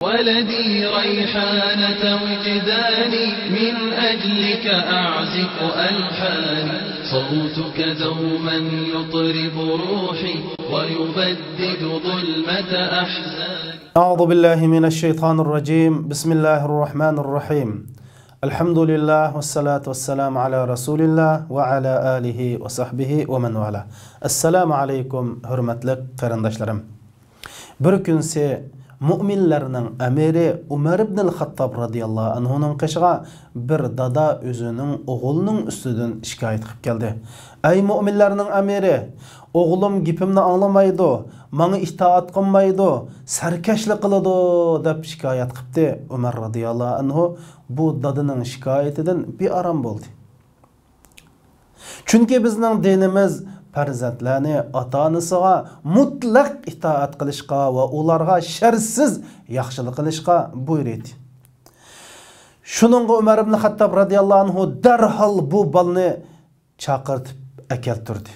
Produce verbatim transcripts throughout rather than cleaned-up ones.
ولدي ريحانة وجداني، من أجلك أعزف ألحاني، صوتك دوما يطرب روحي ويبدد ظلمة أحزاني. أعوذ بالله من الشيطان الرجيم. بسم الله الرحمن الرحيم. الحمد لله والصلاة والسلام على رسول الله وعلى آله وصحبه ومن والاه. السلام عليكم، ھۆرمەتلىك قېرىنداشلىرىم. بىر كۈنسى مۆمىنلەرنىڭ ئەمىرى ئۆمەر ئىبنىل خاتتاب رەزىياللاھۇ ئەنھۇنىڭ قېشىغا بىر دادا ئۆزىنىڭ ئوغلىنىڭ ئۈستىدىن شىكايەت قىلىپ كەلدى. ئەي مۆمىنلەرنىڭ ئەمىرى، ئوغلۇم گېپىمنى ئاڭلىمايدۇ، ماڭا ئىتائەت قىلمايدۇ، سەركەشلىك قىلىدۇ، دەپ شىكايەت قىپتى. ئۆمەر رەزىياللاھۇ ئەنھۇ بۇ دادىنىڭ شىكايىتىدىن بىئارام بولدى. چۈنكى بىزنىڭ دىنىمىز پەرزەنتلەرنى ئاتا-ئانىسىغا مۇتلەق ئىتائەت قىلىشقا ۋە ئۇلارغا شەرتسىز ياخشىلىق قىلىشقا بۇيرۇيدۇ. شۇنىڭغا ئۆمەر ئىبن خەتتاب رەزىياللاھۇ ئەنھۇ دەرھال بۇ بالىنى چاقىرتىپ ئەكەلتۈردى.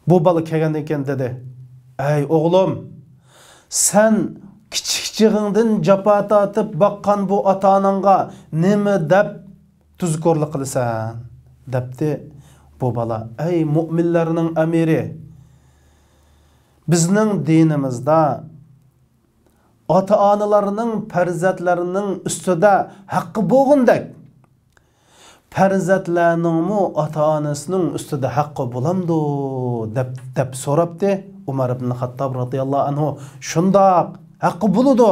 بۇ بالا كەلگەندىن كېيىن دېدى: «ئەي ئوغلۇم، سەن كىچىك چېغىڭدىن جاپا تارتىپ باققان بۇ ئاتا-ئاناڭغا نېمە دەپ تۇزكورلۇق قىلىسەن؟» دەپتۇ بۇ بالا. ئەي مۆمىنلەرنىڭ ئەمىرى، بىزنىڭ دىنىمىزدا ئاتا-ئانىلارنىڭ پەرزەنتلەرنىڭ ئۈستىدە ھەققى بولغىنىدەك، پەرزەنتلەرنىڭمۇ ئاتا-ئانىسىنىڭ ئۈستىدە ھەققى بولامدۇ؟ دەپ، دەپ سوراپتۇ ئۆمەر ئىبن خەتتاب رەزىياللاھۇ ئەنھۇ. «شۇنداق، ھەققى بولىدۇ»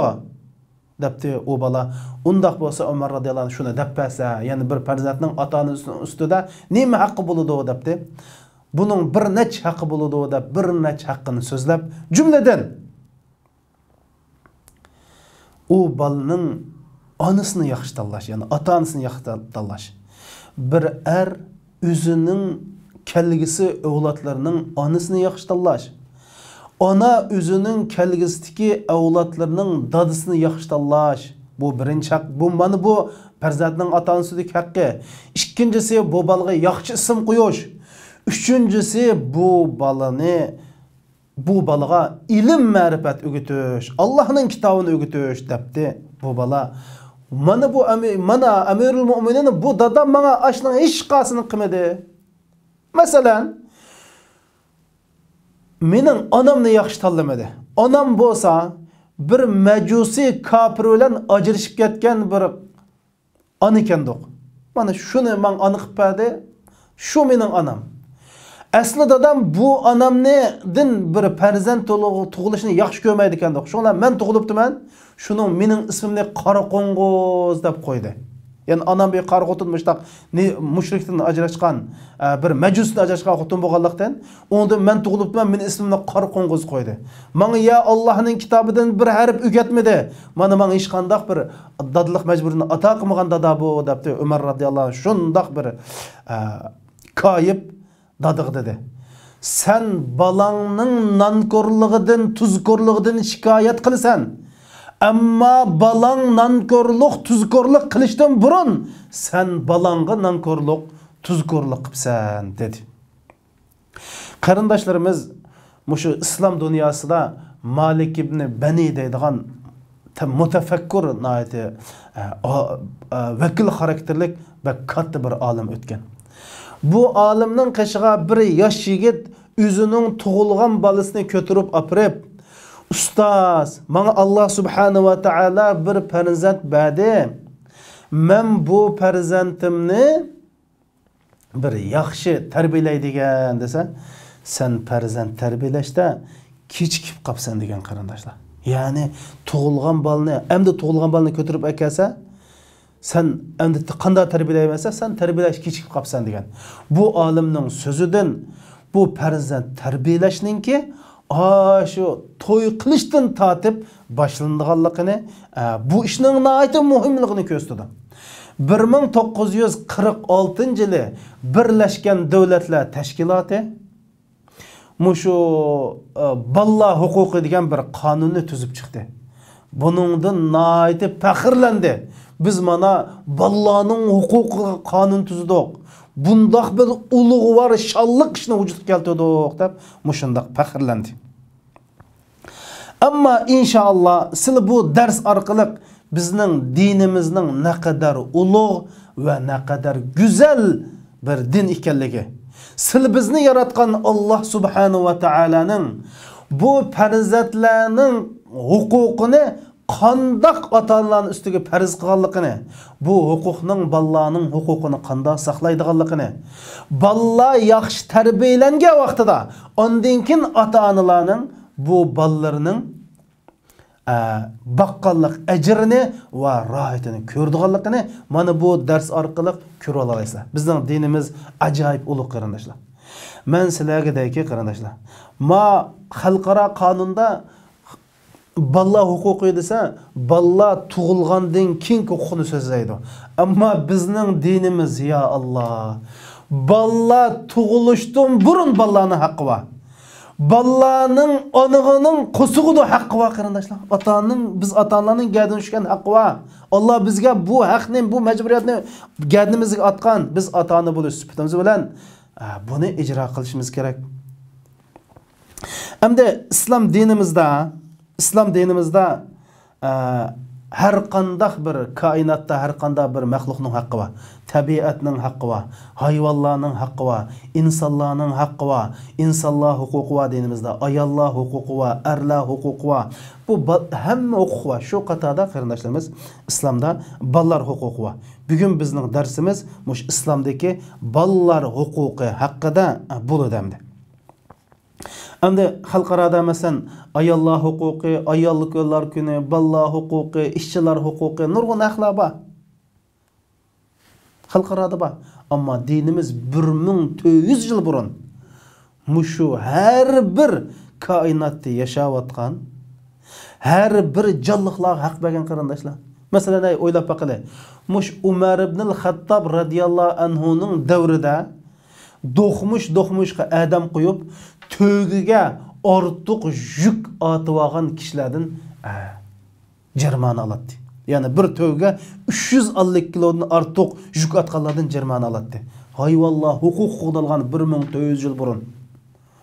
دەپتۇ ئۇ بالا. «ئۇنداق بولسا ئۆمەر رەزىياللاھۇ ئەنھۇ شۇنى دەپ بەرسە، يەنى بىر پەرزەنتنىڭ ئاتا-ئانىسىنىڭ ئۈستىدە نېمە ھەققى بولىدۇ؟» دەپتۇ. «بۇنىڭ بىر نەچچە ھەققى بولىدۇ» دەپ، بىر نەچچە ھەققىنى سۆزلەپ، جۈملىدىن ئۇ بالىنىڭ ئانىسىنى ياخشى تاللاش، يەنى ئاتا-ئانىسىنى ياخشى تاللاش. بىر ئەر ئۆزىنىڭ كەلگۈسى ئەۋلادلىرىنىڭ ئانىسىنى ياخشى تاللاش. ئانا ئۆزىنىڭ كەلگۈسىدىكى ئەۋلادلىرىنىڭ دادىسىنى ياخشى تاللاش. بۇ بىرىنچى ھەق. بۇ، مانا بۇ پەرزەنتنىڭ ئاتا-ئانىسىدىكى ھەققى. ئىككىنچىسى، بۇ بالىغا ياخشى ئىسىم قويۇش. ئۈچىنچىسى، بۇ بالىنى بۇ بالىغا ئىلىم-مەرىپەت ئۆگىتىش، ئاللاھنىڭ كىتابىنى ئۆگىتىش دەپتى بۇ بالا. مانا بۇ ئەمى-، مانا ئەمىرۇل مۆمىنىن، بۇ دادام ماڭا ئاشۇنىڭ ھېچقايسىنى قىلمىدى. مەسىلەن، مېنىڭ ئانامنى ياخشى تاللىمىدى. ئانام بولسا بىر مەجۇسىي كاپىر بىلەن ئاجرىشىپ كەتكەن بىر ئانا ئىكەندۇق. مانا شۇنى ماڭا ئانا قىلىپ بەردى. شۇ مېنىڭ ئانام. ئەسلى دادام بۇ ئانامنىڭدىن بىر پەرزەنت تۇغۇلۇ-، تۇغۇلۇشىنى ياخشى كۆرمەيدىكەندۇق. شۇڭا مەن تۇغۇلۇپتىمەن. شۇنىڭ مېنىڭ ئىسمىمنى قارا قوڭغۇز دەپ قويدى. يەنى ئانام بىر قارا خوتۇن مۇشتاق نى-، مۇشرىكتىن ئاجراشقان، ئە، بىر مەجۇستىن ئاجراشقان خوتۇن بولغانلىقتىن، ئۇنىڭدىن مەن تۇغۇلۇپتىمەن، مېنىڭ ئىسمىمنى قارا قوڭغۇز قويدى. ماڭا يا ئاللاھنىڭ كىتابىدىن بىر ھەرپ ئۆگەتمىدى. مانا ماڭا ھېچقانداق بىر دادىلىق مەجبۇرىيىتىنى ئاتا قىلمىغان دادا بۇ، دەپتۇ ئۆمەر رەزىياللاھۇ ئەنھۇ. شۇنداق بىر، ئە، كايىپ دادىغا دېدى: «سەن بالاڭنىڭ نانكورلۇقىدىن، تۇزكورلۇقىدىن شىكايەت قىلىسەن. ئەمما بالاڭ نانكورلۇق، تۇزكورلۇق قىلىشتىن بۇرۇن سەن بالاڭغا نانكورلۇق، تۇزكورلۇق قىپسەن» دېدى. قېرىنداشلىرىمىز، مۇشۇ ئىسلام دۇنياسىدا مالىك ئىبنى بەنى دەيدىغان تە-، مۇتەپەككۇر، ناھايىتى، ئە، ئا-، ئە، ۋەكىل خاراكتېرلىك بەك كاتتا بىر ئالىم ئۆتكەن. بۇ ئالىمنىڭ قېشىغا بىر ياش يىگىت ئۆزىنىڭ تۇغۇلغان بالىسىنى كۆتۈرۈپ ئاپىرىپ، «ئۇستاز، ماڭا ئاللا سۇبھانە ۋە تائالا بىر پەرزەنت بەردى. مەن بۇ پەرزەنتىمنى بىر ياخشى تەربىيەلەي دېگەن» دېسە، «سەن پەرزەنت تەربىيەلەشتە كېچىكىپ قاپسەن» دېگەن، قېرىنداشلار. يەنى تۇغۇلغان بالىنى، ئەمدى تۇغۇلغان بالىنى كۆتۈرۈپ ئەكەلسە، سەن ئەمدى قانداق تەربىيەلەيمەن دېسە، سەن تەربىيەلەش كېچىكىپ قاپسەن دېگەن. بۇ ئالىمنىڭ سۆزىدىن بۇ پەرزەنت تەربىيەلەشنىڭكى ئاشۇ توي قىلىشتىن تارتىپ باشلىنىدىغانلىقىنى، ئە، بۇ ئىشنىڭ ناھايىتى مۇھىملىقىنى كۆرسىتىدۇ. بىر مىڭ توققۇز يۈز قىرىق ئالتىنچى يىلى بىرلەشكەن دۆلەتلەر تەشكىلاتى مۇشۇ، ئە، بالىلار ھوقۇقى دېگەن بىر قانۇننى تۈزۈپ چىقتى. بۇنىڭدىن ناھايىتى پەخىرلەندى. «بىز مانا بالىلارنىڭ ھوقۇقىغا قانۇن تۈزدۇق. بۇنداق بىر ئۇلۇغۋار شانلىق ئىشنى ۋۇجۇدقا كەلتۈردۇق» دەپ مۇشۇنداق پەخىرلەندى. ئەمما ئىنشائاللا سىلى بۇ دەرس ئارقىلىق بىزنىڭ دىنىمىزنىڭ نەقەدەر ئۇلۇغ ۋە نەقەدەر گۈزەل بىر دىن ئىكەنلىكى، سىلى بىزنى ياراتقان ئاللا سۇبھانە ۋە تائالانىڭ بۇ پەرزەنتلەرنىڭ ھوقۇقىنى قانداق ئاتا-ئانىلارنىڭ ئۈستىگە پەرز قىلغانلىقىنى، بۇ ھوقۇقنىڭ بالىلارنىڭ ھوقۇقىنى قانداق ساقلايدىغانلىقىنى، بالىلار ياخشى تەربىيەلەنگەن ۋاقتىدا ئاندىن كېيىن ئاتا-ئانىلارنىڭ بۇ بالىلىرىنىڭ، ئە، باققانلىق ئەجرىنى ۋە راھىتىنى كۆرىدىغانلىقىنى مانا بۇ دەرس ئارقىلىق كۆرۈۋالالايسىلەر. بىزنىڭ دىنىمىز ئاجايىپ ئۇلۇغ، قېرىنداشلار. مەن سىلەرگە دەيكى، قېرىنداشلار، ما خەلقئارا قانۇندا بالىلار ھوقۇقى دېسە، بالىلار تۇغۇلغاندىن كېيىنكى ھوقۇقنى سۆزلەيدۇ. ئەمما بىزنىڭ دىنىمىز، يا ئاللا، بالىلار تۇغۇلۇشتىن بۇرۇن بالىلارنىڭ ھەققى بار. بالىلارنىڭ ئانىغىنىڭ قورسىقىدا ھەققى بار، قېرىنداشلار. ئاتا-ئانىنىڭ، بىز ئاتا-ئانىلارنىڭ گەدىنىگە چۈشكەن ھەققى بار. ئاللا بىزگە بۇ ھەقنى، بۇ مەجبۇرىيەتنى گەدىنىمىزگە ئاتقان. بىز ئاتا-ئانا بولۇش سۈپىتىمىز بىلەن، ئە، بۇنى ئىجرا قىلىشىمىز كېرەك. ئەمدى ئىسلام دىنىمىزدا، ئىسلام دىنىمىزدا، ئە، ھەر قانداق بىر كائىناتتا ھەر قانداق بىر مەخلۇقنىڭ ھەققى بار. تەبىئەتنىڭ ھەققى بار، ھايۋانلارنىڭ ھەققى بار، ئىنسانلارنىڭ ھەققى بار، ئىنسانلار ھوقۇقى بار دىنىمىزدا، ئاياللار ھوقۇقى بار، ئەرلەر ھوقۇقى بار. بۇ با-، ھەممە ھوقۇق بار. شۇ قاتاردا، قېرىنداشلىرىمىز، ئىسلامدا بالىلار ھوقۇقى بار. بۈگۈن بىزنىڭ دەرسىمىز مۇشۇ ئىسلامدىكى بالىلار ھوقۇقى ھەققىدە، ئە، بولىدۇ ئەمدى. ئەمدى خەلقئارادا، مەسىلەن، ئاياللار ھوقۇقى، ئاياللار كۈنى، بالىلار ھوقۇقى، ئىشچىلار ھوقۇقى، نۇرغۇن ھەقلەر بار. خەلقئارادا بار. ئەمما دىنىمىز بىر مىڭ تۆت يۈز يىل بۇرۇن مۇشۇ ھەر بىر كائىناتتا ياشاۋاتقان ھەر بىر جانلىقلارغا ھەق بەرگەن، قېرىنداشلار. مەسىلەن، ئەي، ئويلاپ باقىلى. مۇشۇ ئۇمەر ئىبنىل خەتتاب رەزىياللاھۇ ئەنھۇنىڭ دەۋرىدە دوقمۇش-دوقمۇشقا ئادەم قويۇپ، تۆگىگە ئارتۇق يۈك ئارتىۋالغان كىشىلەردىن، ئە، جەرىمانە ئالاتتى. يەنى بىر تۆگىگە ئۈچ يۈز ئەللىك كىلودىن ئارتۇق يۈك ئارتقانلاردىن جەرىمانە ئالاتتى. ھايۋانلار ھوقۇق قوغدالغان بىر مىڭ تۆت يۈز يىل بۇرۇن.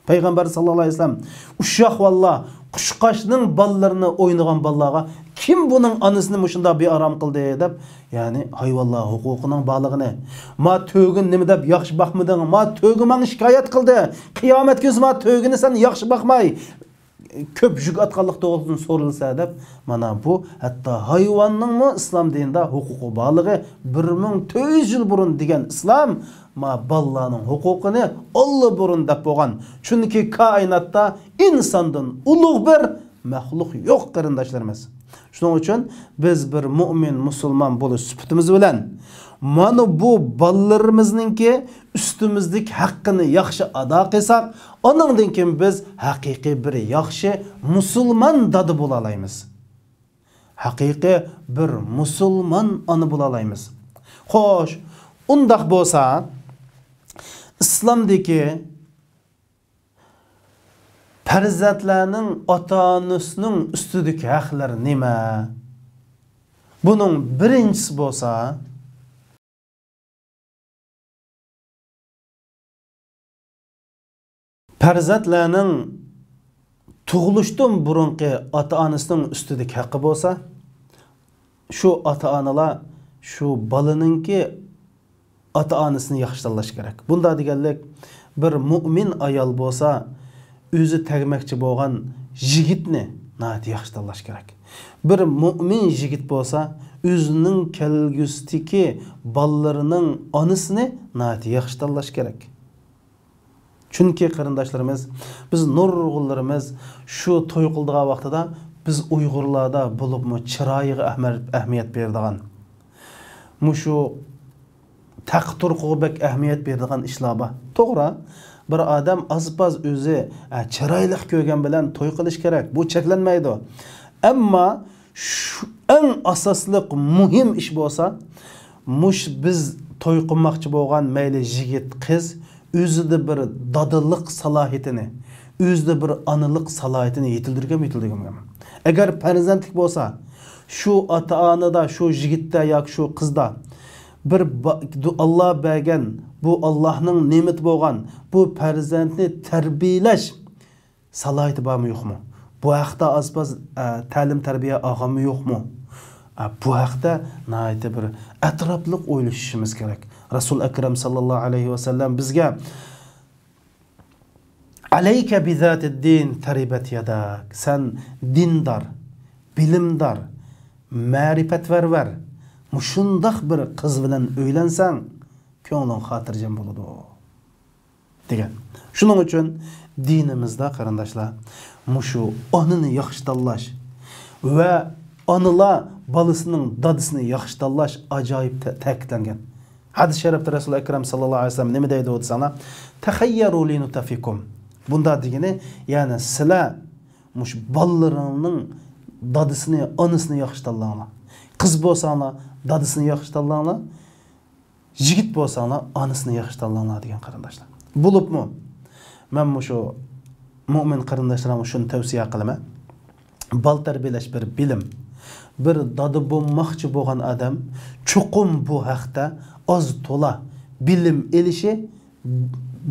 پەيغەمبەر ساللاللاھۇ ئەلەيھى ۋەسەللەم، ئۇششاق بالىلار، قۇشقاچنىڭ بالىلىرىنى ئوينىغان بالىلارغا، كىم بۇنىڭ ئانىسىنى مۇشۇنداق بىئارام قىلدى دەپ، يەنى ھايۋانلار ھوقۇقىنىڭ بارلىقىنى، ما تۆگە نېمە دەپ ياخشى باقمىدىڭ، ما تۆگە ماڭا شىكايەت قىلدى، قىيامەت كۈنى ما تۆگىنى سەن ياخشى باقماي، كۆپ يۈك ئاتقانلىق توغرىسىدا سورىلسا دەپ، مانا بۇ ھەتتا ھايۋاننىڭمۇ ئىسلام دىنىدا ھوقۇقى بارلىقى بىر مىڭ تۆت يۈز يىل بۇرۇن دېگەن ئىسلام، ما بالىلارنىڭ ھوقۇقىنى ئاللىبۇرۇن دەپ بولغان. چۈنكى كائىناتتا ئىنساندىن ئۇلۇغ بىر مەخلۇق يوق، قېرىنداشلىرىمىز. شۇنىڭ ئۈچۈن بىز بىر مۇئمىن مۇسۇلمان بولۇش سۈپىتىمىز بىلەن مانا بۇ بالىلىرىمىزنىڭكى ئۈستىمىزدىكى ھەققىنى ياخشى ئادا قىلساق، ئانىڭدىن كېيىن بىز ھەقىقىي بىر ياخشى مۇسۇلمان دادا بولالايمىز. ھەقىقىي بىر مۇسۇلمان ئانا بولالايمىز. خوش، ئۇنداق بولسا، ئىسلامدىكى پەرزەنتلەرنىڭ ئاتا-ئانىسىنىڭ ئۈستىدىكى ھەقلىرى نېمە؟ بۇنىڭ بىرىنچىسى بولسا، پەرزەنتلەرنىڭ تۇغۇلۇشتىن بۇرۇنقى ئاتا-ئانىسىنىڭ ئۈستىدىكى ھەققى بولسا، شۇ ئاتا-ئانىلار شۇ بالىنىڭكى ئاتا-ئانىسىنى ياخشى تاللاش كېرەك. بۇنداق دېگەنلىك، بىر مۇئمىن ئايال بولسا، ئۆزى تەگمەكچى بولغان يىگىتنى ناھايىتى ياخشى تاللاش كېرەك. بىر مۇئمىن يىگىت بولسا، ئۆزىنىڭ كەلگۈسىدىكى بالىلىرىنىڭ ئانىسىنى ناھايىتى ياخشى تاللاش كېرەك. چۈنكى قېرىنداشلىرىمىز، بىز نۇرغۇنلىرىمىز شۇ توي قىلىدىغان ۋاقتىدا بىز ئۇيغۇرلاردا بولۇپمۇ چىرايىغا ئەھمە-، ئەھمىيەت بېرىدىغان، مۇشۇ تەق-تۇرقىغا بەك ئەھمىيەت بېرىدىغان ئىشلار بار. توغرا، بىر ئادەم ئاز-پاز ئۆزى، ئە، چىرايلىق كۆرگەن بىلەن توي قىلىش كېرەك. بۇ چەكلەنمەيدۇ. ئەمما شۇ ئەڭ ئاساسلىق مۇھىم ئىش بولسا، مۇش بىز توي قىلماقچى بولغان مەيلى يىگىت، قىز ئۆزىدە بىر دادىلىق سالاھىيىتىنى، ئۆزىدە بىر ئانىلىق سالاھىيىتىنى يېتىلدۈرگەنمۇ، يېتىلدۈرگەنمۇ؟ ئەگەر پەرزەنتلىك بولسا، شۇ ئاتا-ئانىدا، شۇ يىگىتتە ياكى شۇ قىزدا بىر با-، دۇ-، ئاللا بەرگەن، بۇ ئاللانىڭ نېمىتى بولغان بۇ پەرزەنتنى تەربىيەلەش سالاھىيىتى بارمۇ، يوقمۇ؟ بۇ ھەقتە ئاز-پاز، ئە، تەلىم-تەربىيە ئالغانمۇ يوقمۇ؟ ئە، بۇ ھەقتە ناھايىتى بىر ئەتراپلىق ئويلىشىشىمىز كېرەك. رەسۇل ئەكرەم ساللاللاھۇ ئەلەيھى ۋەسەللەم بىزگە «ئەلەيكە بىزاتىددىن تەرىبەت ياداك»، سەن دىندار، بىلىمدار، مەرىپەتپەرۋەر، مۇشۇنداق بىر قىز بىلەن ئۆيلەنسەڭ، كۆڭلۈڭ خاتىرجەم بولىدۇ، دېگەن. شۇنىڭ ئۈچۈن دىنىمىزدا، قېرىنداشلار، مۇشۇ ئانىنى ياخشى تاللاش ۋە ئانىلار بالىسىنىڭ دادىسىنى ياخشى تاللاش ئاجايىپ تە-، تەكىتلەنگەن. ھەدىس شەرىپتە رەسۇل ئەكرەم ساللاللاھۇ ئەلەيھى ۋەسەللەم نېمە دەيدۇ دېسەڭلار، «تەخەييەرۇ لىنۇتەفىكۇم». بۇنداق دېگىنى، يەنى سىلەر مۇشۇ بالىلىرىڭنىڭ دادىسىنى، ئانىسىنى ياخشى تاللاڭلار. قىز بولساڭلار، دادىسىنى ياخشى تاللاڭلار. يىگىت بولساڭلار، ئانىسىنى ياخشى تاللاڭلار دېگەن، قېرىنداشلار. بولۇپمۇ مەن مۇشۇ مۆمىن قېرىنداشلىرىمغا شۇنى تەۋسىيە قىلىمەن. بالا تەربىيەلەش بىر بىلىم. بىر دادا بولماقچى بولغان ئادەم چوقۇم بۇ ھەقتە ئاز تولا بىلىم ئېلىشى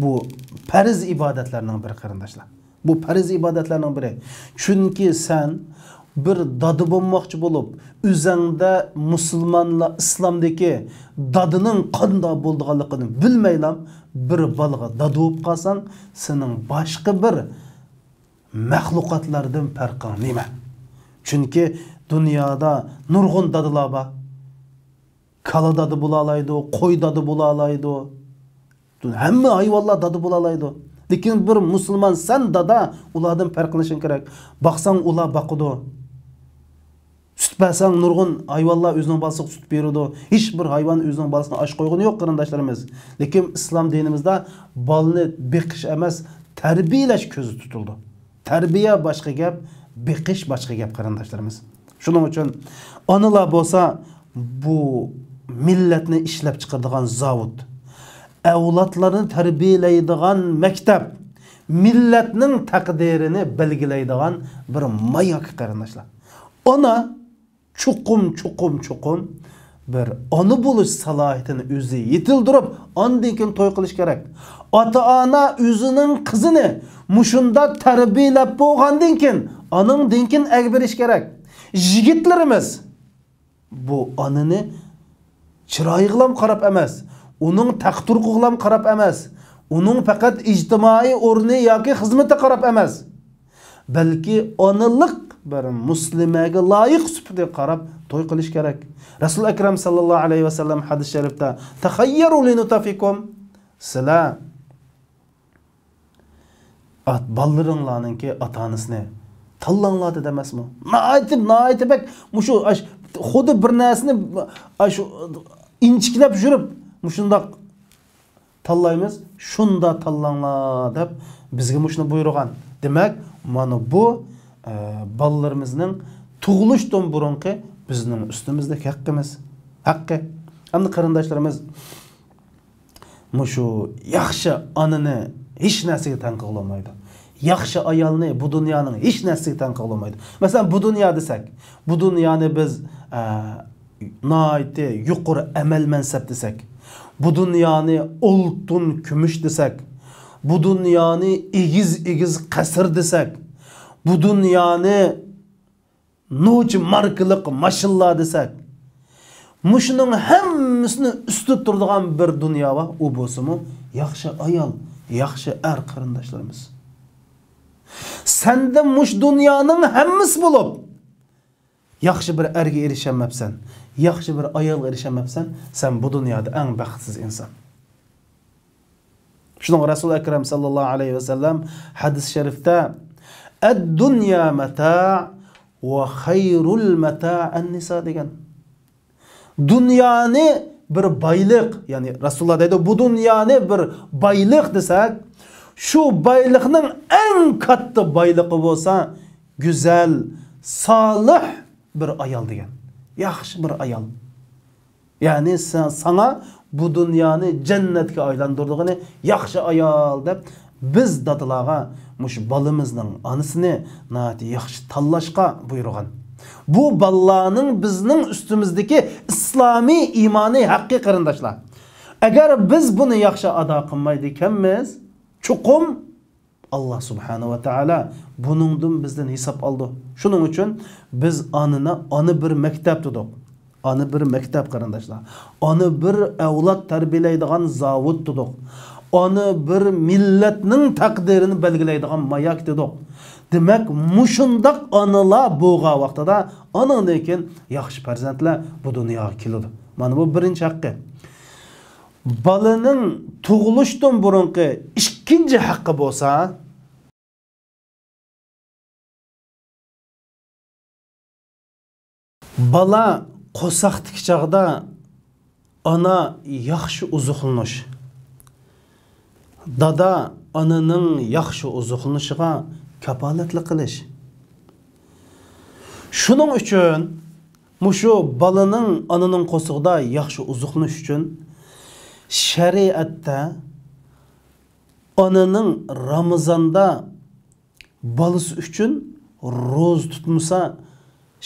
بۇ پەرز ئىبادەتلەرنىڭ بىرى، قېرىنداشلار. بۇ پەرز ئىبادەتلەرنىڭ بىرى. چۈنكى سەن بىر دادا بولماقچى بولۇپ، ئۆزۈڭدە مۇسۇلمانلار، ئىسلامدىكى دادىنىڭ قانداق بولىدىغانلىقىنى بىلمەيلا بىر بالىغا دادا بولۇپ قالساڭ، سېنىڭ باشقا بىر مەخلۇقاتلاردىن پەرقىڭ نېمە؟ چۈنكى دۇنيادا نۇرغۇن دادىلار بار. كالا دادا بولالايدۇ، قوي دادا بولالايدۇ. ھەممە ھايۋانلار دادا بولالايدۇ. لېكىن بىر مۇسۇلمان سەن دادا، ئۇلاردىن پەرقلىنىشىڭ كېرەك. باقساڭ ئۇلار باقىدۇ. سۈت بەرسەڭ نۇرغۇن ھايۋانلار ئۆزىنىڭ بالىسىغا سۈت بېرىدۇ. ھېچ بىر ھايۋان ئۆزىنىڭ بالىسىنى ئاچ قويغىنى يوق، قېرىنداشلىرىمىز. لېكىن ئىسلام دىنىمىزدا بالىنى بېقىش ئەمەس، تەربىيەلەش كۆزدە تۇتۇلىدۇ. تەربىيە باشقا گەپ، بېقىش باشقا گەپ، قېرىنداشلىرىمىز. شۇنىڭ ئۈچۈن ئانىلار بولسا بۇ مىللەتنى ئىشلەپ چىقىرىدىغان زاۋۇت، ئەۋلادلارنى تەربىيەلەيدىغان مەكتەپ، مىللەتنىڭ تەقدىرىنى بەلگىلەيدىغان بىر ماياك، قېرىنداشلار. ئانا چوقۇم، چوقۇم، چوقۇم بىر ئانا بولۇش سالاھىيىتىنى ئۆزى يېتىلدۈرۈپ، ئاندىن كېيىن توي قىلىش كېرەك. ئاتا-ئانا ئۆزىنىڭ قىزىنى مۇشۇنداق تەربىيەلەپ بولغاندىن كېيىن، ئانىڭدىن كېيىن ئەگە بېرىش كېرەك. يىگىتلىرىمىز بۇ ئانىنى چىرايىغىلام قاراپ ئەمەس، ئۇنىڭ تەختۇرقىغىلام قاراپ ئەمەس، ئۇنىڭ پەقەت ئىجتىمائىي ئورنى ياكى خىزمىتى قاراپ ئەمەس، بەلكى ئانىلىق بىر مۇسلىمەگە لايىق سۈپىتىگە قاراپ توي قىلىش كېرەك. رەسۇل ئەكرەم ساللاللاھۇ ئەلەيھى ۋەسەللەم ھەدىس شەرىپتە، «تەخەييەرۇ لىنۇتەفىكۇم»، سىلەر ئات-، بالىلىرىڭلارنىڭكى ئاتا-ئانىسىنى تاللاڭلار دېدى ئەمەسمۇ؟ ناھايىتى، ناھايىتى بەك مۇشۇ، ئاش-، خۇددى بىر نەرسىنى، ئاشۇ ئىنچىكىلەپ يۈرۈپ مۇشۇنداق تاللايمىز، شۇنداق تاللاڭلار دەپ بىزگە مۇشۇنى بۇيرۇغان. دېمەك، مانا بۇ، ئە، بالىلىرىمىزنىڭ تۇغۇلۇشتىن بۇرۇنقى بىزنىڭ ئۈستىمىزدىكى ھەققىمىز، ھەققى. ئەمدى قېرىنداشلىرىمىز، مۇشۇ ياخشى ئانىنى ھېچ نەرسىگە تەڭ قىلغىلى بولمايدۇ. ياخشى ئايالنى بۇ دۇنيانىڭ ھېچ نەرسىگە تەڭ قىلغىلى بولمايدۇ. مەسىلەن، بۇ دۇنيا دېسەك، بۇ دۇنيانى بىز، ئە، ناھايىتى يۇقىرى ئەمەل مەنسەپ دېسەك، بۇ دۇنيانى ئالتۇن، كۈمۈش دېسەك، بۇ دۇنيانى ئېگىز-ئېگىز قەسىر دېسەك، بۇ دۇنيانى نوچى ماركىلىق ماشىنىلار دېسەك، مۇشۇنىڭ ھەممىسىنى ئۈستىدە تۇرىدىغان بىر دۇنيا بار، ئۇ بولسىمۇ ياخشى ئايال، ياخشى ئەر، قېرىنداشلىرىمىز. سەندە مۇشۇ دۇنيانىڭ ھەممىسى بولۇپ، ياخشى بىر ئەرگە ئېرىشەلمەپسەن، ياخشى بىر ئايالغا ئېرىشەلمەپسەن، سەن بۇ دۇنيادا ئەڭ بەختسىز ئىنسان. شۇنىڭغا رەسۇل ئەكرەم ساللاللاھۇ ئەلەيھى ۋەسەللەم ھەدىس شەرىفتە، «ئەددۇنيا مەتاع ۋە خەيرۇل مەتاع ئەننىسا» دېگەن. دۇنيانى بىر بايلىق، يەنى رەسۇلۇللا دەيدۇ، بۇ دۇنيانى بىر بايلىق دېسەك، شۇ بايلىقنىڭ ئەڭ كاتتا بايلىقى بولسا گۈزەل، سالىھ بىر ئايال دېگەن. ياخشى بىر ئايال. يەنى سا-، ساڭا بۇ دۇنيانى جەننەتكە ئايلاندۇرىدىغىنى ياخشى ئايال دەپ، بىز دادىلارغا مۇشۇ بالىمىزنىڭ ئانىسىنى ناھايىتى ياخشى تاللاشقا بۇيرۇغان. بۇ بالىلارنىڭ بىزنىڭ ئۈستىمىزدىكى ئىسلامىي ئىمانىي ھەققى، قېرىنداشلار. ئەگەر بىز بۇنى ياخشى ئادا قىلمايدىكەنمىز، چوقۇم ئاللا سۇبھانەھۇ ۋە تائالا بۇنىڭدىن بىزدىن ھېساب ئالىدۇ. شۇنىڭ ئۈچۈن بىز ئانىنى، ئانا بىر مەكتەپ دېدۇق. ئانا بىر مەكتەپ، قېرىنداشلار. ئانا بىر ئەۋلاد تەربىيەلەيدىغان زاۋۇت دېدۇق. ئانا بىر مىللەتنىڭ تەقدىرىنى بەلگىلەيدىغان ماياك دېدۇق. دېمەك، مۇشۇنداق ئانىلار بولغان ۋاقتىدا، ئانىڭدىن كېيىن ياخشى پەرزەنتلەر بۇ دۇنياغا كېلىدۇ. مانا بۇ بىرىنچى ھەققى. بالىنىڭ تۇغۇلۇشتىن بۇرۇنقى ئىككىنچى ھەققى بولسا، بالا قورساقتىكى چاغدا ئانا ياخشى ئوزۇقلىنىش، دادا ئانىنىڭ ياخشى ئوزۇقلىنىشىغا كاپالەتلىك قىلىش. شۇنىڭ ئۈچۈن مۇشۇ بالىنىڭ ئانىنىڭ قورسىقىدا ياخشى ئوزۇقلىنىش ئۈچۈن شەرىئەتتە ئانىنىڭ رامىزاندا بالىسى ئۈچۈن روزا تۇتمىسا،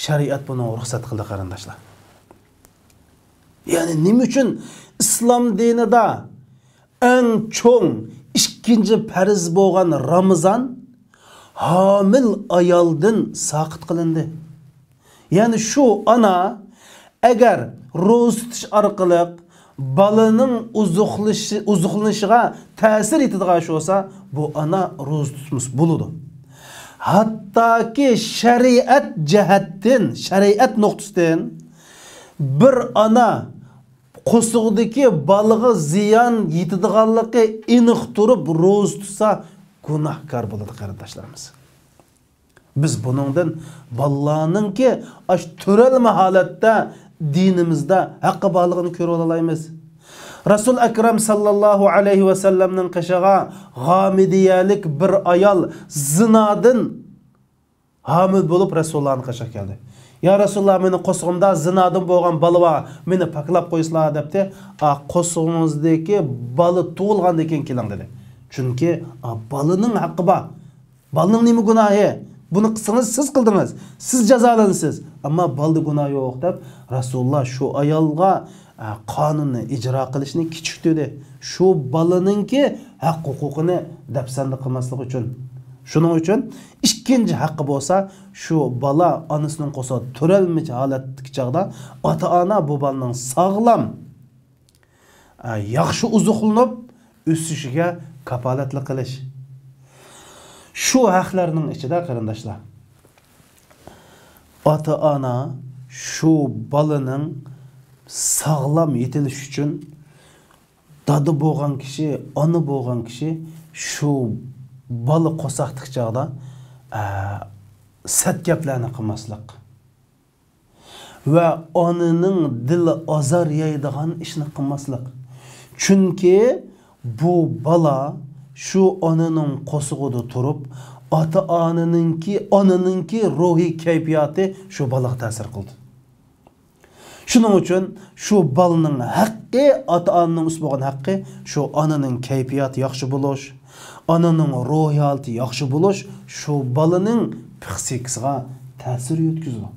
شەرىئەت بۇنىڭغا رۇخسەت قىلدى، قېرىنداشلار. يەنى نېمە ئۈچۈن ئىسلام دىنىدا ئەڭ چوڭ ئىككىنچى پەرز بولغان رامىزان ھامىل ئايالدىن ساقىت قىلىندى؟ يەنى شۇ ئانا ئەگەر روزا تۇتۇش ئارقىلىق بالىنىڭ ئوزۇقلىشى-، ئوزۇقلىنىشىغا تەسىر يېتىدىغان ئىش بولسا، بۇ ئانا روزا تۇتمىسا بولىدۇ. ھەتتاكى شەرىئەت جەھەتتىن، شەرىئەت نۇقتىسىدىن بىر ئانا قورسىقىدىكى بالىغا زىيان يېتىدىغانلىقى ئېنىق تۇرۇپ روزا تۇتسا، گۇناھكار بولىدۇ، قېرىنداشلىرىمىز. بىز بۇنىڭدىن بالىلارنىڭكى ئاشۇ تۆرەلمە ھالەتتە دىنىمىزدا ھەققى بارلىقىنى كۆرۈۋالالايمىز. رەسۇل ئەكرەم ساللاللاھۇ ئەلەيھى ۋەسەللەمنىڭ قېشىغا غامىدىيەلىك بىر ئايال زىنادىن ھامىلە بولۇپ رەسۇلۇللانىڭ قېشىغا كەلدى. يا رەسۇلۇللا، مېنىڭ قورسىقىمدا زىنادىن بولغان بالا بار، مېنى پاكلاپ قويسىلا دەپتى. ئا، قورسىقىڭىزدىكى بالا تۇغۇلغاندىن كېيىن كېلىڭ دېدى. چۈنكى، ئا، بالىنىڭ ھەققى بار. بالىنىڭ نېمە گۇناھى؟ بۇنى قىلسىڭىز، سىز قىلدىڭىز. سىز جازالىنىسىز. ئەمما بالىدا گۇناھ يوق دەپ، رەسۇلۇللا شۇ ئايالغا، ئە، قانۇننى ئىجرا قىلىشنى كېچىكتۈردى. شۇ بالىنىڭكى ھەق ھوقۇقىنى دەپسەندە قىلماسلىق ئۈچۈن. شۇنىڭ ئۈچۈن ئىككىنچى ھەققى بولسا، شۇ بالا ئانىسىنىڭ قورسىقىدا تۆرەلمىچە ھالەتتىكى چاغدا ئاتا-ئانا بۇ بالىنىڭ ساغلام ئە، ياخشى ئوزۇقلىنىپ ئۆسۈشىگە كاپالەتلىك قىلىش. شۇ ھەقلەرنىڭ ئىچىدە، قېرىنداشلار، ئاتا-ئانا شۇ بالىنىڭ ساغلام يېتىلىشى ئۈچۈن دادا بولغان كىشى، ئانا بولغان كىشى شۇ بالا قورساقتىكى چاغدا، ئە، سەت گەپلەرنى قىلماسلىق. ۋە ئانىنىڭ دىلى ئازار يەيدىغان ئىشنى قىلماسلىق. چۈنكى بۇ بالا شۇ ئانىنىڭ قورسىقىدا تۇرۇپ، ئاتا-ئانىنىڭكى، ئانىنىڭكى روھىي كەيپىياتى شۇ بالىغا تەسىر قىلىدۇ. شۇنىڭ ئۈچۈن شۇ بالىنىڭ ھەققى، ئاتا-ئانىنىڭ ئۈستىدە بولغان ھەققى، شۇ ئانىنىڭ كەيپىياتى ياخشى بولۇش، ئانىنىڭ روھىي ھالىتى ياخشى بولۇش شۇ بالىنىڭ پسىخىكىسىغا تەسىر يەتكۈزىدۇ.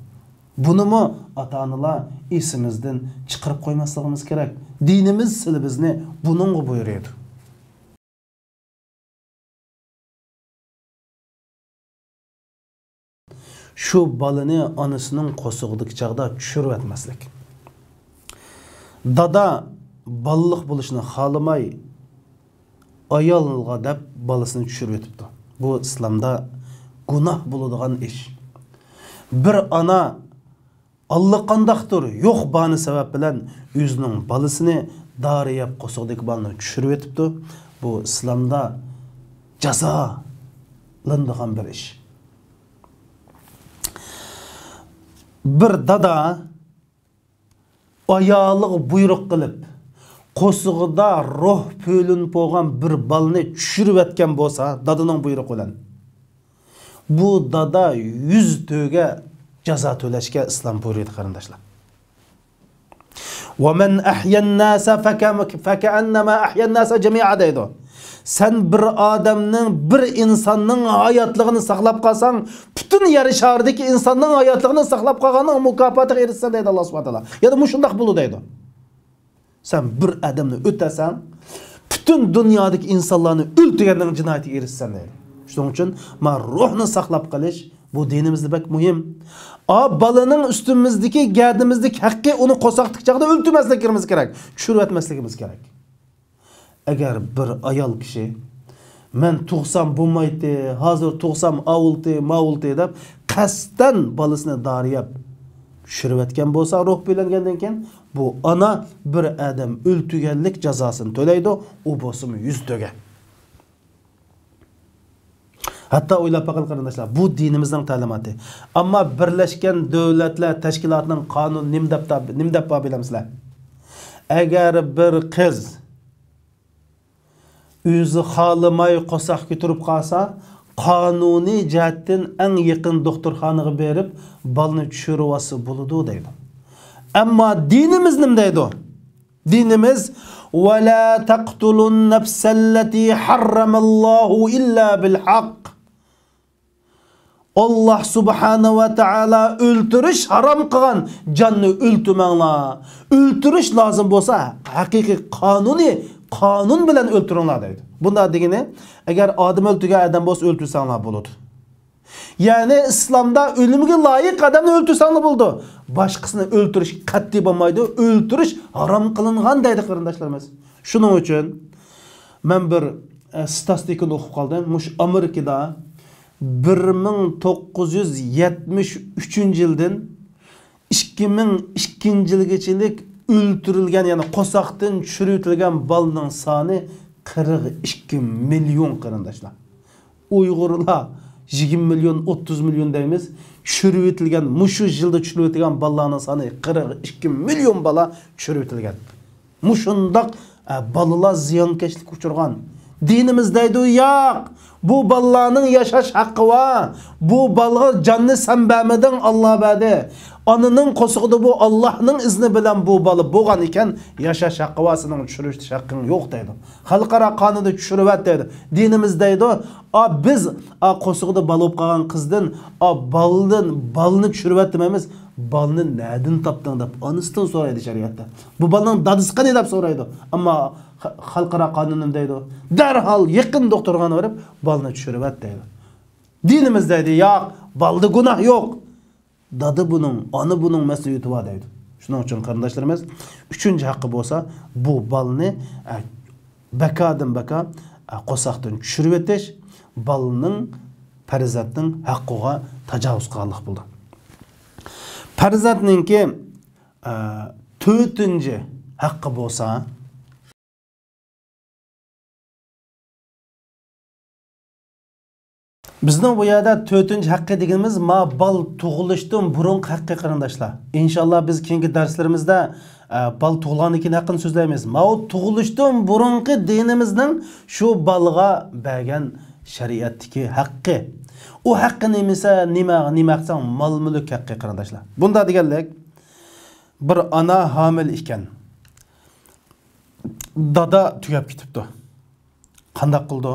بۇنىمۇ ئاتا-ئانىلار ئېسىمىزدىن چىقىرىپ قويماسلىقىمىز كېرەك. دىنىمىز سىلى بىزنى بۇنىڭغا بۇيرۇيدۇ. شۇ بالىنى ئانىسىنىڭ قورسىقىدىكى چاغدا چۈشۈرۈۋەتمەسلىك. دادا بالىلىق بولۇشنى خالىماي، ئايالغا دەپ بالىسىنى چۈشۈرۈۋېتىپتۇ. بۇ ئىسلامدا گۇناھ بولىدىغان ئىش. بىر ئانا ئاللىقانداقتۇر يوق باھانە سەۋەب بىلەن ئۆزىنىڭ بالىسىنى دارى يەپ قورسىقىدىكى بالىنى چۈشۈرۈۋېتىپتۇ. بۇ ئىسلامدا جازالىنىدىغان بىر ئىش. بىر دادا ئايالىغا بۇيرۇق قىلىپ، قورسىقىدا روھ پۈۋلىنىپ بولغان بىر بالىنى چۈشۈرۈۋەتكەن بولسا، دادىنىڭ بۇيرۇقى بىلەن، بۇ دادا يۈز تۆگە جازا تۆلەشكە ئىسلام بۇيرۇيدۇ، قېرىنداشلار. «وَمَنْ أَحْيَا النَّاسَ فَكَ-، فَكَأَنَّمَا أَحْيَا النَّاسَ جَمِيعًا» دەيدۇ. سەن بىر ئادەمنىڭ، بىر ئىنساننىڭ ھاياتلىقىنى ساقلاپ قالساڭ، پۈتۈن يەر شارىدىكى ئىنساننىڭ ھاياتلىقىنى ساقلاپ قالغاننىڭ مۇكاپاتىغا ئېرىشىسەن دەيدۇ ئاللا سۇبھانەھۇ ۋە تائالا. يا بۇ مۇشۇنداق بولىدۇ دەيدۇ. سەن بىر ئادەمنى ئۆلتۈرسەڭ، پۈتۈن دۇنيادىكى ئىنسانلارنى ئۆلتۈرگەننىڭ جىنايىتىگە ئېرىشىسەن دەيدۇ. شۇنىڭ ئۈچۈن ما روھنى ساقلاپ قېلىش بۇ دىنىمىزدە بەك مۇھىم. ئا، بالىنىڭ ئۈستىمىزدىكى، گەدىنىمىزدىكى ھەققى، ئۇنى قورساقتىكى چاغدا ئۆلتۈرمەسلىكىمىز كېرەك، چۈشۈرۈۋەتمەسلىكىمىز كېرەك. ئەگەر بىر ئايال كىشى، «مەن تۇغسام بولمايتتى، ھازىر تۇغسام ئاۋۇلتى، ماۋۇلتى» دەپ، قەستەن بالىسىنى دارىيەپ چۈشۈرۈۋەتكەن بولسا، روھ بۆلۈنگەندىن كېيىن، بۇ ئانا بىر ئادەم ئۆلتۈرگەنلىك جازاسىنى تۆلەيدۇ، ئۇ بولسىمۇ يۈز تۆگە. ھەتتا ئويلاپ بېقىڭ، قېرىنداشلار، بۇ دىنىمىزنىڭ تەلىماتى. ئەمما بىرلەشكەن دۆلەتلەر تەشكىلاتىنىڭ قانۇنى نېمە دەپ، نېمە دەپ بار بىلەمسىلەر؟ ئەگەر بىر قىز ئۆزى خالىماي قورساق كۆتۈرۈپ قالسا، قانۇنىي جەھەتتىن ئەڭ يېقىن دوختۇرخانىغا بېرىپ، بالىنى چۈشۈرۈۋالسا بولىدۇ دەيدۇ. ئەمما دىنىمىز نېمە دەيدۇ؟ دىنىمىز، «ولا تقتلوا النفس التي حرم الله إلا بالحق». ئاللاھ سۇبھانە ۋە تائالا ئۆلتۈرۈش ھارام قىلغان جاننى ئۆلتۈرمەڭلار. ئۆلتۈرۈش لازىم بولسا، ھەقىقىي قانۇنىي، قانۇن بىلەن ئۆلتۈرۈڭلار دەيدۇ. بۇنداق دېگىنى، ئەگەر ئادەم ئۆلتۈرگەن ئادەم بولسا، ئۆلتۈرسەڭلار بولىدۇ. يەنى ئىسلامدا ئۆلۈمگە لايىق ئادەمنى ئۆلتۈرسەڭلار بولىدۇ. باشقىسىنى ئۆلتۈرۈش قەتئىي بولمايدۇ. ئۆلتۈرۈش ھارام قىلىنغان دەيدۇ، قېرىنداشلىرىمىز. شۇنىڭ ئۈچۈن مەن بىر، ئە، ستاتىستىكىنى ئوقۇپ قالدىم. مۇشۇ ئامېرىكىدا بىر مىڭ توققۇز يۈز يەتمىش ئۈچىنچى يىلدىن ئىككى مىڭ ئىككىنچى يىلغىچىلىك ئۆلتۈرۈلگەن، يەنى قورساقتىن چۈشۈرۈۋېتىلگەن بالىنىڭ سانى قىرىق ئىككى مىليون، قېرىنداشلار. ئۇيغۇرلار يىگىرمە مىليون، ئوتتۇز مىليون دەيمىز. چۈشۈرۈۋېتىلگەن، مۇشۇ يىلدا چۈشۈرۈۋېتىلگەن بالىلارنىڭ سانى قىرىق ئىككى مىليون بالا چۈشۈرۈۋېتىلگەن. مۇشۇنداق، ئە، بالىلار زىيانكەشلىككە ئۇچرىغان. دىنىمىز دەيدۇ، ياق، بۇ بالىلارنىڭ ياشاش ھەققى بار. بۇ بالىغا جاننى سەن بەرمىدىڭ، ئاللا بەردى. ئانىنىڭ قورسىقىدا بۇ ئاللانىڭ ئىزنى بىلەن بۇ بالا بولغان ئىكەن، ياشاش ھەققى بار، سېنىڭ چۈشۈرۈۋېتىش ھەققىڭ يوق دەيدۇ. خەلقئارا قانۇندا چۈشۈرۈۋەت دەيدۇ. دىنىمىز دەيدۇ، ئا، بىز، ئا، قورسىقىدا بالا بولۇپ قالغان قىزدىن، ئا، بالىدىن، بالىنى چۈشۈرۈۋەت دېمەيمىز. بالىنى نەدىن تاپتىڭ دەپ ئانىسىدىن سورايدۇ شەرىئەتتە. بۇ بالىنىڭ دادىسى قېنى دەپ سورايدۇ. ئەمما خە-، خەلقئارا قانۇن نېمە دەيدۇ؟ دەرھال يېقىن دوختۇرخانىغا بېرىپ، بالىنى چۈشۈرۈۋەت دەيدۇ. دىنىمىز دەيدۇ، ياق، بالىدا گۇناھ يوق. دادا بۇنىڭ، ئانا بۇنىڭ مەسئۇلىيىتى بار دەيدۇ. شۇنىڭ ئۈچۈن قېرىنداشلىرىمىز، ئۈچىنچى ھەققى بولسا، بۇ بالىنى، ئە، بەكادىن بەكا، ئە، قورساقتىن چۈشۈرۈۋېتىش، بالىنىڭ، پەرزەنتنىڭ ھەققىغا تاجاۋۇز قىلغانلىق بولىدۇ. پەرزەنتنىڭكى، ئە، تۆتىنچى ھەققى بولسا، بىزنىڭ بۇ يەردە تۆتىنچى ھەققى دېگىنىمىز ما بال تۇغۇلۇشتىن بۇرۇنقى ھەققى، قېرىنداشلار. ئىنشاللا بىز كېيىنكى دەرسلىرىمىزدە، ئە، بال تۇغۇلغاندىن كېيىن ھەققىنى سۆزلەيمىز. ماۋۇ تۇغۇلۇشتىن بۇرۇنقى دىنىمىزنىڭ شۇ بالىغا بەرگەن شەرىئەتتىكى ھەققى. ئۇ ھەققى نېمىسە، نېمە، نېمە ھەققى دېسەڭ، مال-مۈلۈك ھەققى، قېرىنداشلار. بۇنداق دېگەنلىك، بىر ئانا ھامىلە ئىكەن. دادا تۈگەپ كېتىپتۇ. قانداق قىلىدۇ؟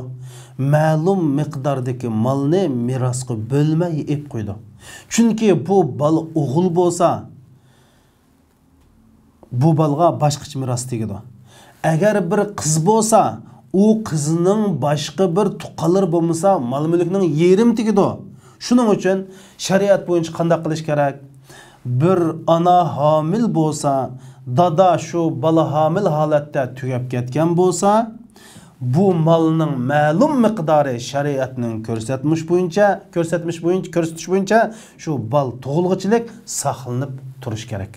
مەلۇم مىقداردىكى مالنى مىراسقا بۆلمەي ئېلىپ قويىدۇ. چۈنكى بۇ بالا ئوغۇل بولسا، بۇ بالىغا باشقىچە مىراس تېگىدۇ. ئەگەر بىر قىز بولسا، ئۇ قىزنىڭ باشقا بىر تۇغقانلىرى بولمىسا، مال-مۈلۈكنىڭ يېرىمى تېگىدۇ. شۇنىڭ ئۈچۈن شەرىئەت بويىچە قانداق قىلىش كېرەك؟ بىر ئانا ھامىل بولسا، دادا شۇ بالا ھامىل ھالەتتە تۈگەپ كەتكەن بولسا، بۇ مالنىڭ مەلۇم مىقدارى شەرىئەتنىڭ كۆرسەتمىش بويىچە، كۆرسەتمىش بويىچە، كۆرسىتىش بويىچە شۇ بال تۇغۇلغۇچىلىك ساقلىنىپ تۇرۇش كېرەك.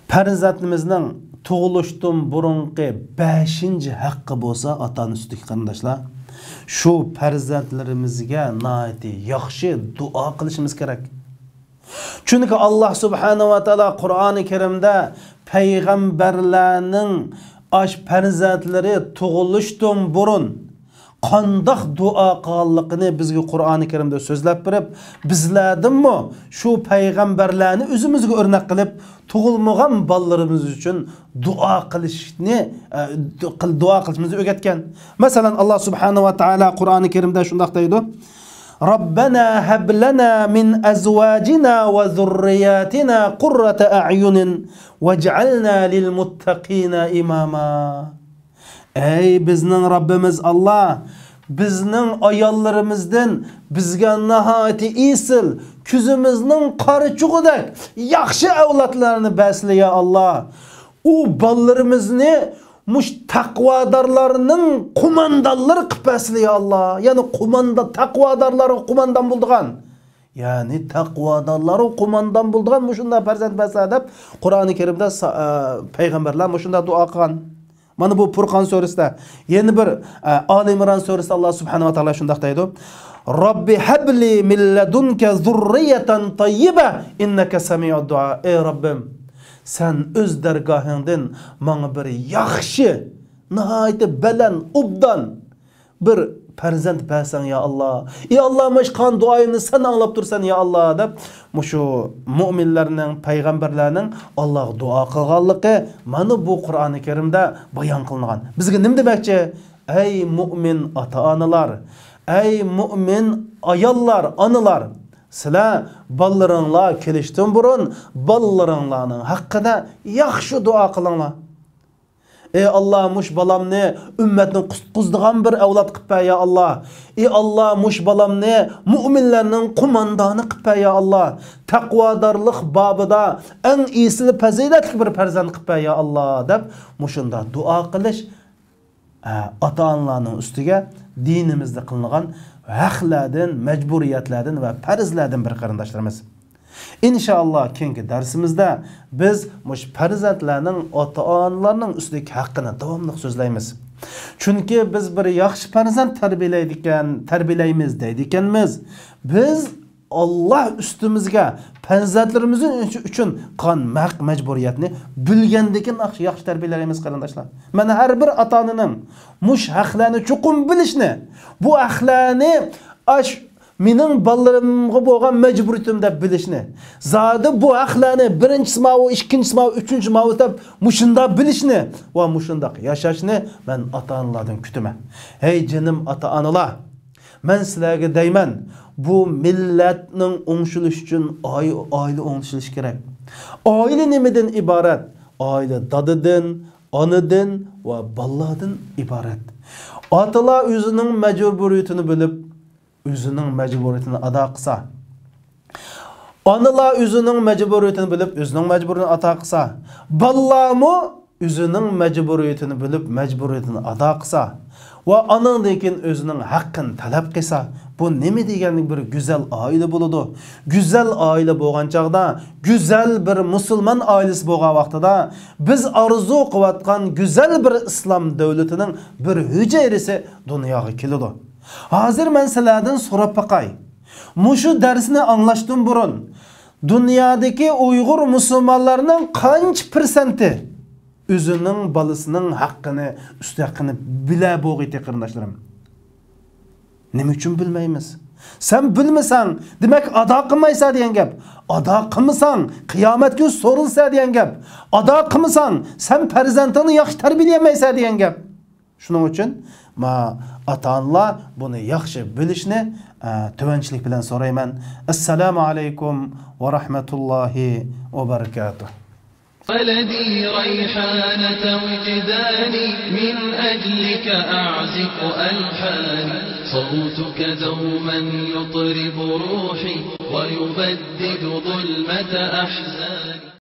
پەرزەنتىمىزنىڭ تۇغۇلۇشتىن بۇرۇنقى بەشىنچى ھەققى بولسا، ئاتا-ئانا سۈتىدىكى قېرىنداشلار، شۇ پەرزەنتلىرىمىزگە ناھايىتى ياخشى دۇئا قىلىشىمىز كېرەك. چۈنكى ئاللا سۇبھانەھۇ ۋە تائالا قۇرئانى كەرىمدە پەيغەمبەرلەرنىڭ ئاش پەرزەنتلىرى تۇغۇلۇشتىن بۇرۇن قانداق دۇئا قىلغانلىقىنى بىزگە قۇرئانى كەرىمدە سۆزلەپ بېرىپ، بىزلەردىنمۇ شۇ پەيغەمبەرلەرنى ئۆزىمىزگە ئۆرنەك قىلىپ، تۇغۇلمىغان بالىلىرىمىز ئۈچۈن دۇئا قىلىشنى، ئە، دۇ-، قىل-، دۇئا قىلىشىمىزنى ئۆگەتكەن. مەسىلەن، ئاللا سۇبھانەھۇ ۋە تائالا قۇرئانى كەرىمدە شۇنداق دەيدۇ: رَبَّنَا هَبْ لَنَا مِنْ أَزْوَاجِنَا وَذُرِّيَّاتِنَا قُرَّةَ أَعْيُنٍ وَاجْعَلْنَا لِلْمُتَّقِينَ إِمَامًا. ئەي بىزنىڭ رەببىمىز ئاللا، بىزنىڭ ئاياللىرىمىزدىن بىزگە ناھايىتى ئېسىل، كۆزىمىزنىڭ قارىچۇقىدەك ياخشى ئەۋلادلارنى بەرسىلە يا ئاللا. ئۇ بالىلىرىمىزنى مۇش تەقۋادارلارنىڭ قوماندانلىرى قىلىپ بەرسىلە يا ئاللا. يەنى قوماندا-، تەقۋادارلارغا قوماندان بولىدىغان، يەنى تەقۋادارلارغا قوماندان بولىدىغان مۇشۇنداق پەرزەنت بەرسە دەپ قۇرئانى كەرىمدە سا-، ئە، پەيغەمبەرلەر مۇشۇنداق دۇئا قىلغان. مانا بۇ پۇرقان سۈرىسىدە. يەنە بىر، ئە، ئالى ئىمران سۈرىسىدە ئاللا سۇبھانەھۇ ۋە تائالا شۇنداق دەيدۇ، رَبِّ هَبْ لِي مِنْ لَدُنْكَ ذُرِّيَّةً طَيِّبَةً إِنَّكَ سَمِيعُ الدُّعَاء. ئەي رەببىم، سەن ئۆز دەرگاھىڭدىن ماڭا بىر ياخشى، ناھايىتى بەلەن، ئوبدان بىر پەرزەنت بەرسەڭ يا ئاللا. ئى ئاللا، مەن قىلغان دۇئايىمنى سەن ئاڭلاپ تۇرسەن يا ئاللا، دەپ مۇشۇ مۇئمىنلارنىڭ، پەيغەمبەرلەرنىڭ ئاللاغا دۇئا قىلغانلىقى مانا بۇ قۇرئانى كەرىمدە بايان قىلىنغان. بىزگە نېمە دېمەكچى؟ ئەي مۇئمىن ئاتا-ئانىلار، ئەي مۇئمىن ئاياللار، ئانىلار، سىلەر بالىلىرىڭلار كېلىشتىن بۇرۇن بالىلىرىڭلارنىڭ ھەققىدە ياخشى دۇئا قىلىڭلار. ئى ئاللا، مۇش بالامنى ئۈممەتنى قۇتقۇزىدىغان بىر ئەۋلاد قىلىپ بەر يا ئاللا. ئى ئاللا، مۇش بالامنى مۇئمىنلارنىڭ قوماندانى قىلىپ بەر يا ئاللا. تەقۋادارلىق بابىدا ئەڭ ئېسىل پەزىلەتلىك بىر پەرزەنت قىلىپ بەر يا ئاللا، دەپ مۇشۇنداق دۇئا قىلىش، ئە، ئاتا-ئانىلارنىڭ ئۈستىگە دىنىمىزدا قىلىنغان ھەقلەردىن، مەجبۇرىيەتلەردىن ۋە پەرزلەردىن بىر قېرىنداشلىرىمىز. ئىنشائاللا، كېيىنكى دەرسىمىزدە بىز مۇشۇ پەرزەنتلەرنىڭ ئاتا-ئانىلارنىڭ ئۈستىدىكى ھەققىنى داۋاملىق سۆزلەيمىز. چۈنكى بىز بىر ياخشى پەرزەنت تەربىيەلەيدىكەن، تەربىيەلەيمىز دەيدىكەنمىز. بىز ئاللا ئۈستىمىزگە پەرزەنتلىرىمىز ئۈچۈن قىلغان ھەق مەجبۇرىيەتنى بىلگەندىكىن ياخشى، ياخشى تەربىيەلەيمىز، قېرىنداشلار. مانا ھەر بىر ئاتا-ئانىنىڭ مۇش ھەقلەرنى چوقۇم بىلىشنى، بۇ ھەقلەرنى ئاش مېنىڭ بالىلىرىمغا بولغان مەجبۇرىيىتىم دەپ بىلىشنى، زادى بۇ ھەقلەرنى بىرىنچىسى ماۋۇ، ئىككىنچىسى ماۋۇ، ئۈچىنچى ماۋۇ دەپ مۇشۇنداق بىلىشنى ۋە مۇشۇنداق ياشاشنى مەن ئاتا-ئانىلاردىن كۈتىمەن. ھەي جېنىم ئاتا-ئانىلار، مەن سىلەرگە دەيمەن، بۇ مىللەتنىڭ ئوڭشىلىشى ئۈچۈن ئاي-، ئائىلە ئوڭشىلىشى كېرەك. ئائىلە نېمىدىن ئىبارەت؟ ئائىلە دادىدىن، ئانىدىن ۋە بالىلاردىن ئىبارەت. ئاتىلار ئۆزىنىڭ مەجبۇرىيىتىنى بىلىپ، ئۆزىنىڭ مەجبۇرىيىتىنى ئادا قىلسا، ئانىلار ئۆزىنىڭ مەجبۇرىيىتىنى بىلىپ، ئۆزىنىڭ مەجبۇرىيىتىنى ئادا قىلسا، بالىلارمۇ ئۆزىنىڭ مەجبۇرىيىتىنى بىلىپ، مەجبۇرىيىتىنى ئادا قىلسا ۋە ئانىڭدىن كېيىن ئۆزىنىڭ ھەققىنى تەلەپ قىلسا، بۇ نېمە دېگەنلىك بىر گۈزەل ئائىلە بولىدۇ؟ گۈزەل ئائىلە بولغان چاغدا، گۈزەل بىر مۇسۇلمان ئائىلىسى بولغان ۋاقتىدا، بىز ئارزۇ قىلىۋاتقان گۈزەل بىر ئىسلام دۆلىتىنىڭ بىر ھۈجەيرىسى دۇنياغا كېلىدۇ. ھازىر مەن سىلەردىن سوراپ باقاي. مۇشۇ دەرسنى ئاڭلاشتىن بۇرۇن، دۇنيادىكى ئۇيغۇر مۇسۇلمانلارنىڭ قانچە پىرسەنتى ئۆزىنىڭ بالىسىنىڭ ھەققىنى، ئۈستى ھەققىنى بىلە بولغىيتى، قېرىنداشلىرىم؟ نېمە ئۈچۈن بىلمەيمىز؟ سەن بىلمىسەڭ، دېمەك، ئادا قىلمايسەن دېگەن گەپ. ئادا قىلمىساڭ، قىيامەت كۈنى سورىلىسەن دېگەن گەپ. ئادا قىلمىساڭ، سەن پەرزەنتىڭنى ياخشى تەربىيەلىيەلمەيسەن دېگەن گەپ. شۇنىڭ ئۈچۈن ما ئاتا-ئانىلار بۇنى ياخشى بىلىشنى، ئە، تۆۋەنچىلىك بىلەن سورايمەن. ئەسسالامۇ ئەلەيكۇم ۋە رەھمەتۇللاھى ۋە بەرىكاتۇھ. ولدي ريحانة وجداني، من أجلك أعزف ألحاني. صوتك دوما يطرب روحي، ويبدد ظلمة أحزاني.